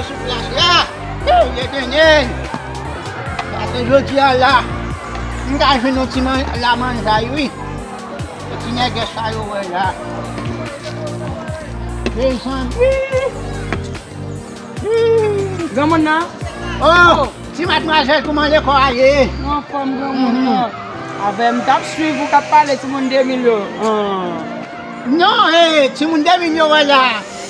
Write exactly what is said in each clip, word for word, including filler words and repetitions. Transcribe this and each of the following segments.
Sou plas la, wi, yo tande l. Paske jodi a la, m ta jwenn yon ti man-, lamanjay, wi. Yon ti nègès sa yo wè la. Mezanmi. Granmoun nan? Oh, ti madmwazèl, kouman lekòl a ye? Mwen anfòm, granmoun nan. Avè m t ap swiv ou k ap pale timoun de mil yo. Non, eh, timoun de mil yo wè la,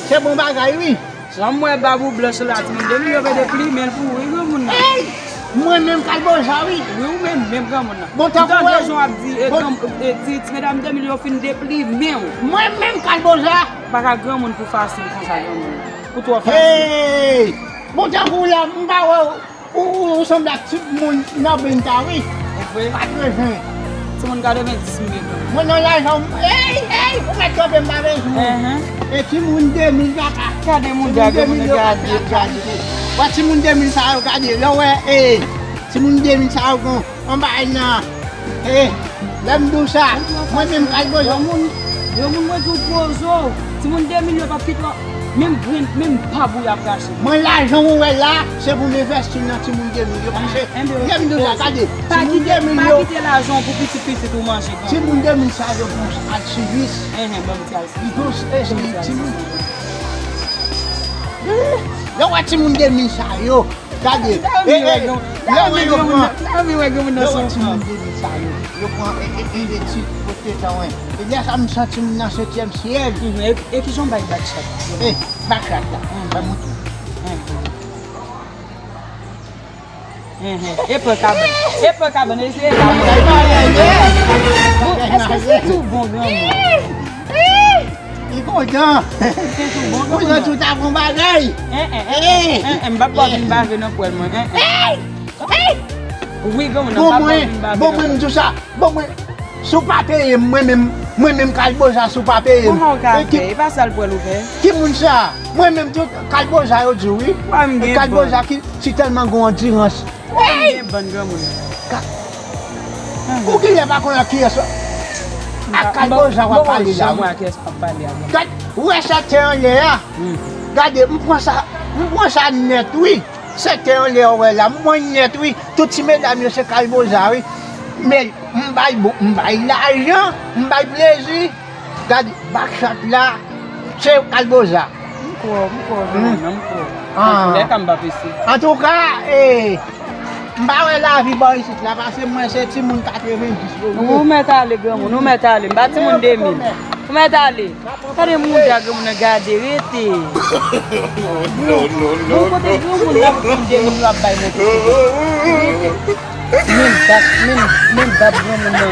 se bon bagay, wi. Jan m wè bab ou blanch la, timoun de mil yo vle deplimen l pou ou, wi, granmoun nan. Ey! Mwen menm Kalboza, wi. Wi, ou menm, menm granmoun nan. Bon, tankou m tande jan w ap di, e, bon, granm-, e, ti, ti medam de mil yo fin deplimen w. Mwen menm Kalboza. Pa ka granmoun pou fasil konsa, granmoun nan. Ou twò fasil. Hey! Bon, tankou w la, m pa wè w, ou, ou, ou sanble ak ti moun nan benta, wi. Ou vre? Katreven. Timoun katreven dis m gen granmoun. Mwen nan lajan, ey, ey, ou mèt kanpe m pa bezwen. Enhen. E timoun de mil papa. Gade moun de mil yo gade, gade. Wè timoun de mil sa yo gade. Lè w wè, e, timoun de mil sa yo gon, anba nan, e, lè m di w sa, mwen menm Kalboza. Granmoun, granmoun mwen di w gwo zo. Timoun de mil yo p ap kite w. Menm grenn, menm bab ou y ap rache. Mwen lajan ou wè la, se pou m envèsti l nan timoun de mil yo. Paske, lè m di w sa, gade, timoun de mil yo. Pa kite lajan w pou pitit pitit ou manje granmoun. Timoun de mil sa yo pou alsivis. Enhen, ban m ti alsivis. Li pou, e, timoun. Lè w wè timoun de mil sa yo, gade, e, e, lè w wè yo pran, lè w wè timoun de mil sa yo, yo pran, e, e, e, etid pote tan, wi. E lè sa m santi m nan setyèm syèl. Mhm, e, e kijan w bay bak chat la? E, bak chat la, ban m montre w. Mhm. Mhm. E pran kabann. E pran kabann, eseye kabann. Bon, èske se tou bon granmoun? Li kontan. Se tou bon granmoun. Ou santi w ta bon bagay. En, en, en, en, en, m p ap ba w vin bave nan pwèl mwen. En, en. Wi, granmoun, m p ap ba w vin bave nan pwèl mwen. Bon, mwen, m di w sa. Bon, mwen, si w pa peye m, mwen menm, mwen menm Kalboza, si w pa peye m. Kòman w ka fè? E pa sal pwèl ou fè? Ki moun sa? Mwen menm tou, Kalboza yo di w, wi. Kalboza ki, ki tèlman gon andirans. Ey! Gen bann granmoun. Ka-, ou genlè pa konn ak kiyès, ak Kalboza w ap pale la, wi. Gad, ou wè sèt tè anlè a? Gade, m pran sa, m pran sa nèt, wi. Sèt tè anlè a w wè la, m pran nèt, wi. Tout ti medam yo se Kalboza, wi. Men m bay bon, m bay lajan, m bay plezi. Gade, bak chat la, se Kalboza. M kwè w, m kwè w, granmoun nan, m kwè w. Antoulèka, m p ap eseye. Antouka, e, m pa wè lavi bò isit la, paske mwen se timoun katreven dis yo m ye. Ou mèt ale, granmoun, ou mèt ale. M pa timoun de mil. Ou mèt ale. Gade moun sa, granmoun nan, gade, rete. Non, non, non. Bon, kote granmoun nan, timoun de mil yo ap bay mwen kote. Rete. Menm bab, menm, menm bab granmoun nan.